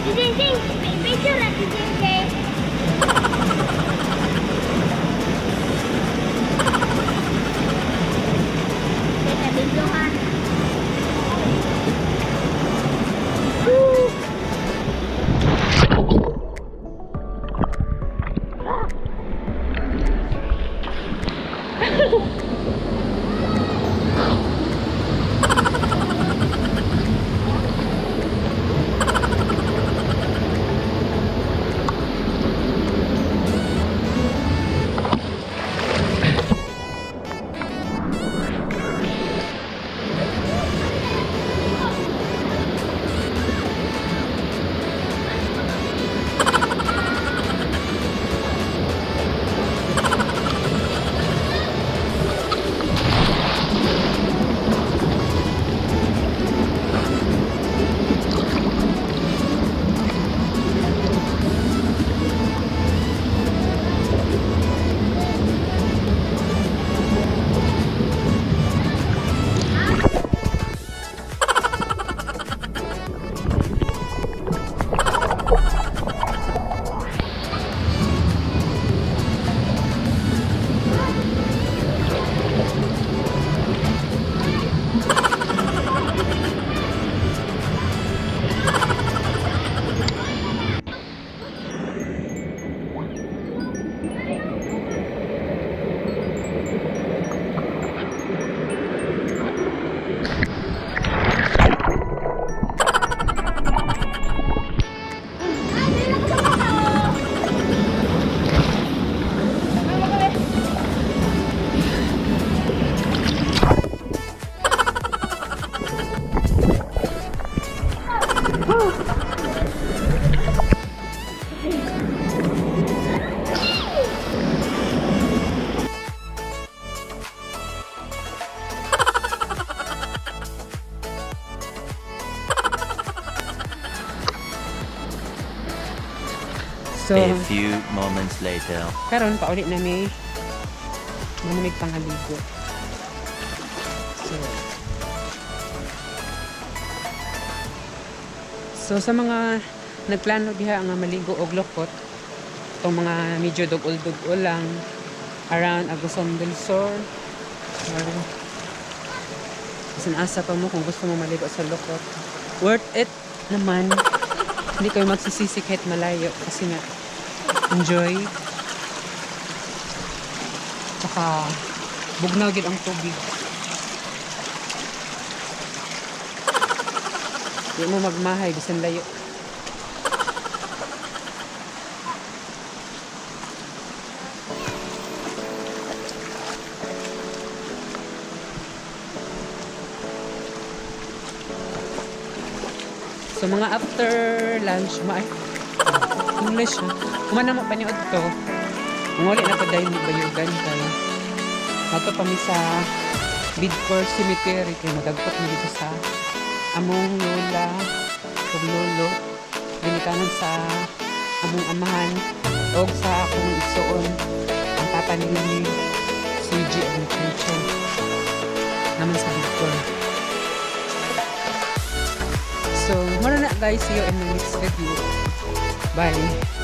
Si Jing Jing, picture na si Jing Jing. Teka, videohan. So, A few moments later. karon pauli na mi. Manamig pangaligo. So, sa mga nagplano diha nga maligo og lokot, itong mga medyo dugol-dugol lang around Agusan del Sur or bisan asa pa mo kung gusto mo maligo sa lokot. Worth it naman. Hindi kayo magsisisi kahit malayo kasi nga enjoy. Tsaka bugnaw gid ang tubig. Di mo magmahay bisan layo. So mga after lunch, ma English ha. Kumana mo paniod to. Nguli na pa dahil bayugan kay. Mato pa mi sa Bidcor Cemetery kay madagpot mi dito sa among lola ug lolo ginikanan sa among amahan og sa akong igsuon ang papa nila ni CG ug ni Chucho naman sa Bidcor. So, muna na guys. See you in my next video. Bye.